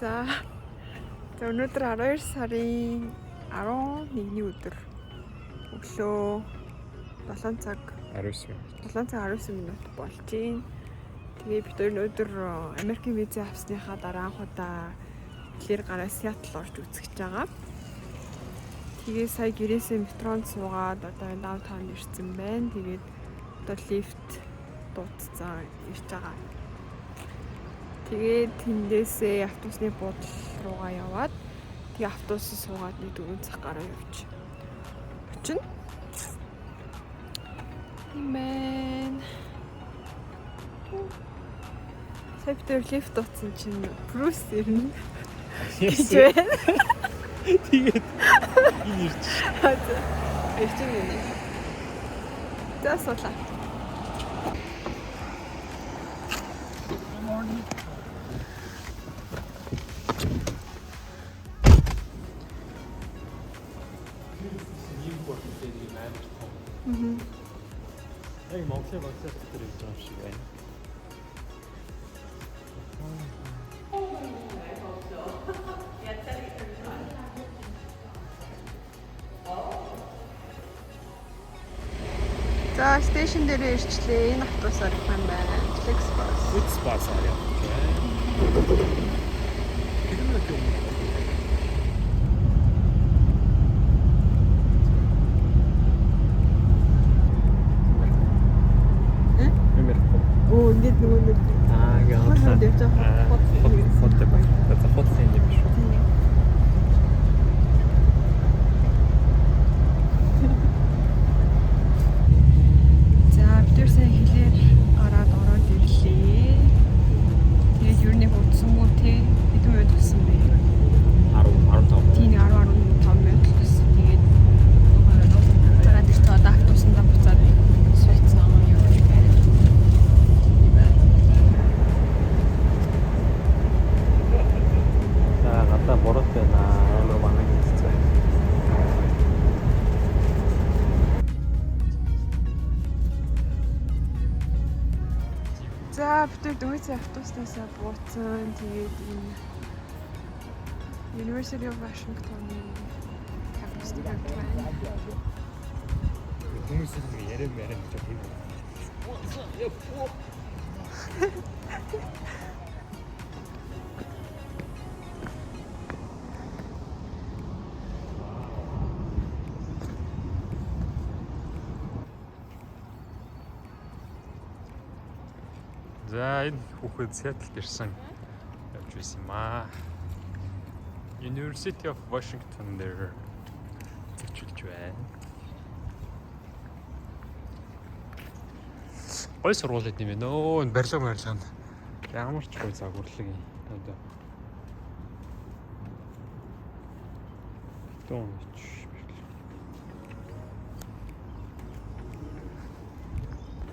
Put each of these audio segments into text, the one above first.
За. За, өнөөдөр 12 сарын 11-ний өдөр. Өглөө 7 цаг 19 минут. 7 цаг 19 минут болж байна. Тэгээ бид хоёр өнөөдөр Америкийн виза авсныхаа дараа анх удаа хэлээр гараа Сиэтл орж үзэж байгаа. Тэгээ сая гэрээсээ метронд суугаад одоо энэ downtown ирсэн байна. Тэгээд одоо лифт дуудсан ирж байгаа. Тэгээд тэндээсээ автобусны буудлын руугаа яваад тэгээ автобус суугаад нэг 4 цаг гаруй явж очино. Тийм байна. Сая бид хоёр лифт дуудсан чинь Брюс ирнэ гэж байна. Тэгээд энэ ирж. Ирж байна. За, суулаа. Good morning. Ийм бодлоо юм амар том. Яг Монголын вокзал дотор явж байгаа юм шиг байна. За, station дээр ирчлээ. Энэ автобусаар явах юм байна. Flixbus. Flixbus-аар явж байна. Тэр нэг юм. Америк. Өө, ингээд нөгөө нэг Аа, ингээ хол явж байгаа хот хот хот хот юм биш үү? За, бид хоёр сая хилээр гараад ороод ирлээ. Тэгээд ер нь яг удсангүй те. Хэдэн минут болсон бэ? 10 15. Тийм, 10 15 минут л болсон. Тэгээд гараад ирсэн, одоо автобусандаа буцаад сууцсан явж байна. За, гадаа бороод байна. Амар манай хийцээ. За, бид хоёр дөнгөж автобуснасаа бууцсан. Тэгээд энэ University of Washington-ы кампус дээр явж байна. Хүмүүс нэг яриа яриа гэж тийм. За, энэ хүүхэд Сиэтлд ирсэн явж байсан юм аа. University of Washington дээр зочилж байна. Гой сургууль юм байна өө. Энэ барилга барилга нь ямар ч гой загварлаг юм. Одоо. Дооч.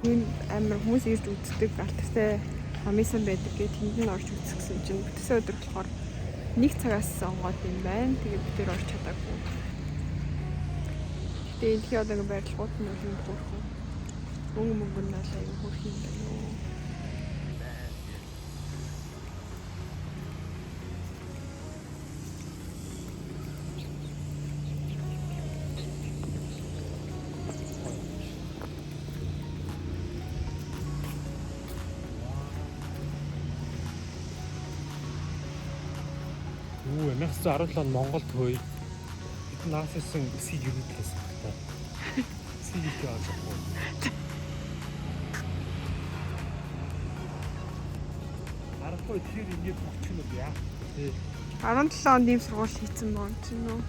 Энэ амар хүмүүс ирж үздэг алдартай амисан байдаг гэх тэнд нь орж үзэх гэсэн чинь бүтсэн өдөр болохоор нэг цагаас онгоод юм байна. Тэгээд бид тэр орж чадаагүй. Гэтэ энэ одоо ингэ барилгууд нь бол юм хөөрхөн. Өнгө мөнгө нь бол аюу хөөрхөн юм байна уу. Үу, 1917 онд Монголд хөөе. Бид наассан эсхийг юуд хийсэн байх та. Эсхийг юу яаж авах вэ? Аргагүй тэр ингээд өгчих нь яа. Тэ. 17 онд ийм сургууль хийсэн мөн чинь үү?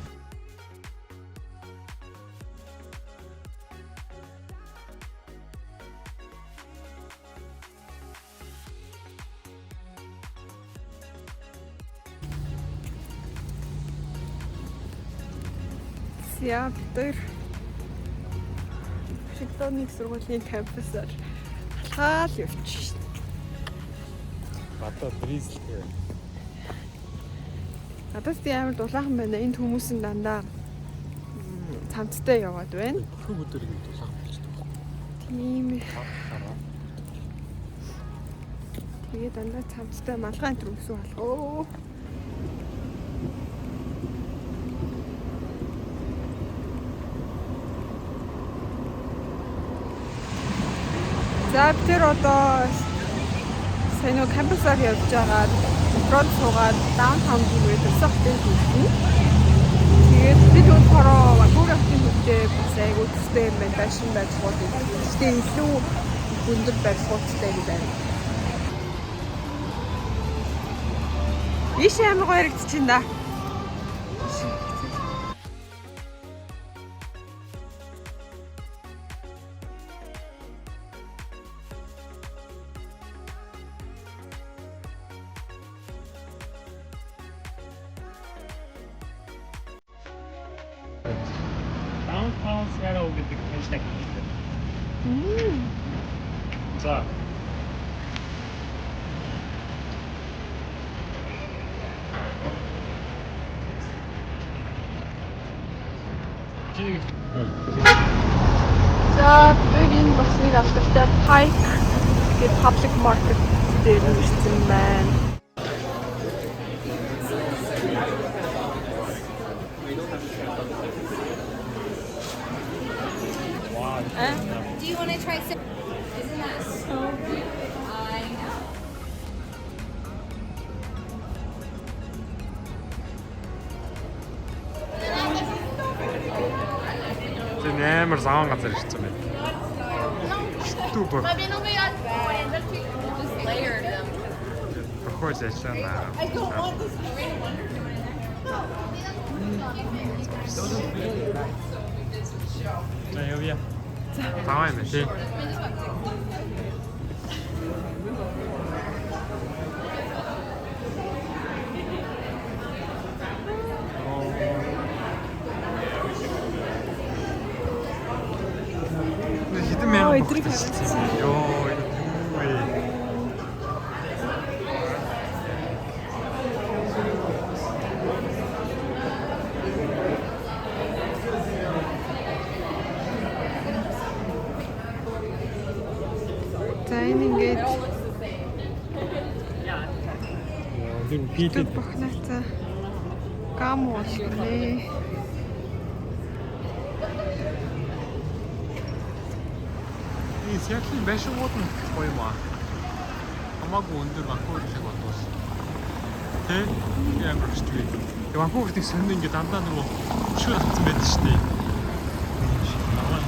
За, бид хоёр Вашингтоны их сургуулийн кампусаар алхаал явчих шин. Гадаа drizzle тэй байна. Надад тийм амар дулаахан байна. Энд хүмүүс нь дандаа цамцтай яваад байна. Бүх өдөр ингэ дулаахан болчихдог байхгүй. Тийм ээ. Хараа. Тэгээ дандаа цамцтай малгай энэ төр өмсөн алгаа. За бид тэр одоо сайн нөгөө кампусаар явж байгаа метрод суугаад downtown гэмээр төрсөн хотын төвшин. Тэгээд бид болохоор Ванкувер хотын төвтэй бас айгүй төстэй юм байна. Байшин барилгууд. Гэхдээ илүү их өндөр барилгуудтай юм байна. Ийш амар гоё харагдчихээн да. Downtown Seattle гэдэг hashtag хийдэг. За. Чи За бид энэ бас нэг алдартай Pike гэдэг public market дээр ирсэн байна. Do you want to try some? Isn't that so cute? I know. Тэр амар заван газар ирсэн байна. Хитүү бүх. Just layered them. Бохож ажиллана. За явъя. Заван юм байна тий. Хэдэн мянган Оо, эдрийг бохтой харагдсан. Йоо, энэ юу вэ? За энэ ингээд Тэр зүг бохнааца гам уулнэ. Энэ Сиэтлийн байшингууд нь гоё юм аа. Хамаагүй өндөр Ванкувер шиг бодвол. Тэ? Би амар хөштэй. Тэгээ Ванкуверт их сонин ингээ дандаа нөгөө хөшөөр автсан байдаг шүү дээ. Намаа.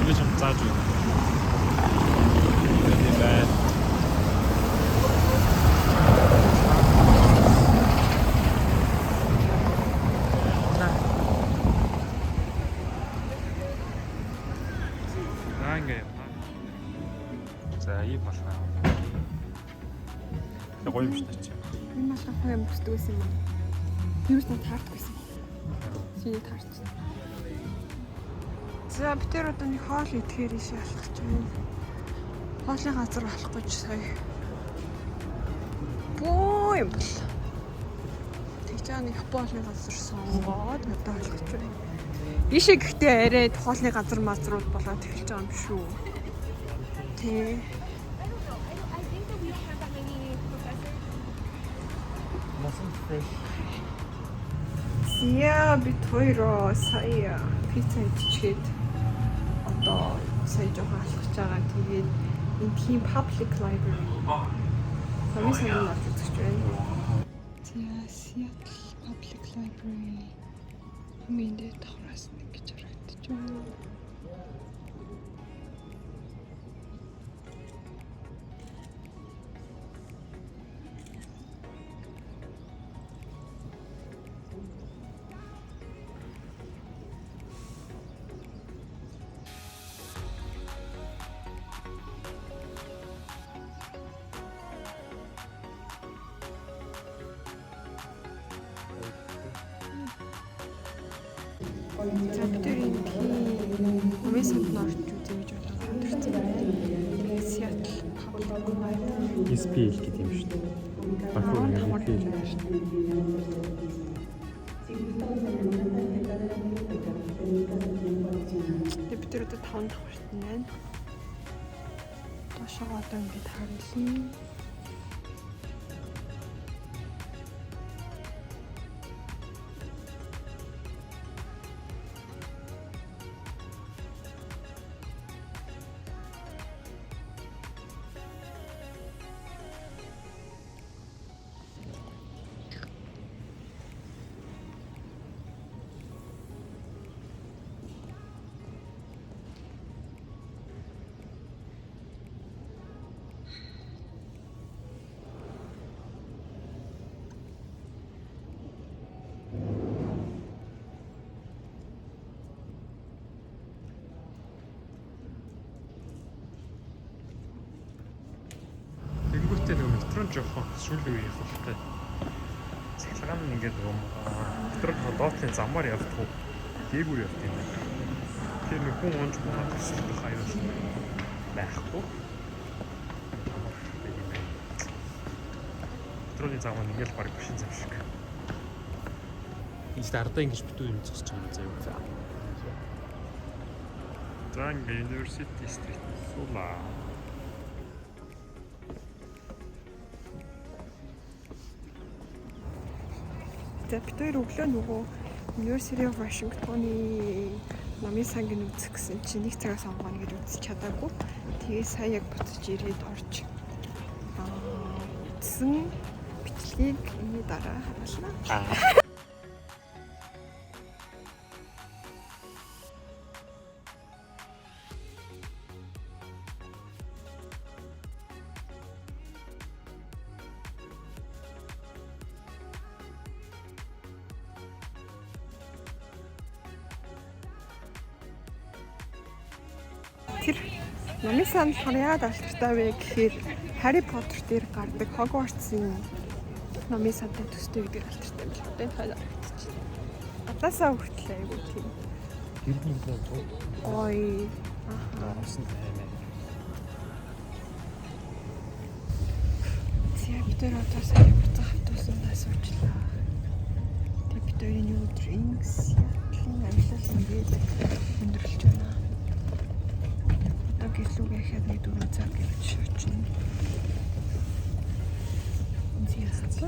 Би ч зааж өгнө. Энэ байна. За ингээ юм. За ийм болно. Тэг гоё юм шүү дээ чи. Энэ малгай гоё юм бүсдэг байсан юм аа. Тэрс нь таардаггүй байсан. Чиний таарч. За бид тэр одоо нэг хоол идэхээр ийшээ алхах чинь. Хоолын газар алах гэж сая. Бөө юм бол. Тэгж байгаа нэг Япон хоолны газар сонгоод одоо алхах чинь. Ийшээ гэхдээ арай хоолны газар мазрууд болоод эхэлж байгаа юм шүү. Тэ. I think that we don't have that many professors. Nothing fresh. Яа бид хоёроо сая пицца идчихэд одоо сая жоохон алхаж байгаа. Тэгээд энэ тийм public library. Номын санал орж үзэж байна. За Seattle Public Library хамгийн дээд давхраас нэг гэж харагдаж байна. За бид тэр энэ тийм номын санд орж үзье гэж бодлоо төрсэн байна. Тэгээд Seattle Public Library SPL гэдэг юм шүү дээ. Ванкувер SPL гэдэг шүү дээ. Тэгээд бид тэр одоо 5 давхарт нь байна. Доошоо одоо ингээд харъя. жоохон сүүлийн үеийн хөлтэй. Цахилгаан нь ингээд нөгөө метрын доотлын замаар явдаг. Дээгүүр явдаг юм байна. Тэр нэг хүн унж мунаад төсөлдөх аюул байхгүй. Амар байг юм байна. Метроны зам нь ингээд баг машин зам шиг. Энд ардаа ингэж битүү юм зогсож байгаа юм заяа. За ингээд University Street суулаа. За, бид хоёр өглөө нөгөө University of Washington-ы номын санг нь үзэх гэсэн чинь нэг цагаас онгооно гэж үзэж чадаагүй. Тэгээ сая яг буцаж ирээд орж үзсэн бичлэгийг энэ дараа харуулна. Тэр номын сан болохоор яагаад алдартай вэ гэхээр Harry Potter дээр гардаг Hogwarts-ын номын сантай төстэй гэдэг алдартай юм л. Одоо энэ хоёр харагдчихна. Гаднаасаа хүртэл айгүй тийм Гэрний нэг гоё. Оромсон таймаа. За, бид хоёр одоо сая буцах автобусандаа суучлаа. Тэгээ бид хоёрын өдөр энэ Сиэтлийн аялал ингээд өндөрлөж байна. Одоо гэр лүүгээ ихэд нэг 4 цаг гэж очино. За.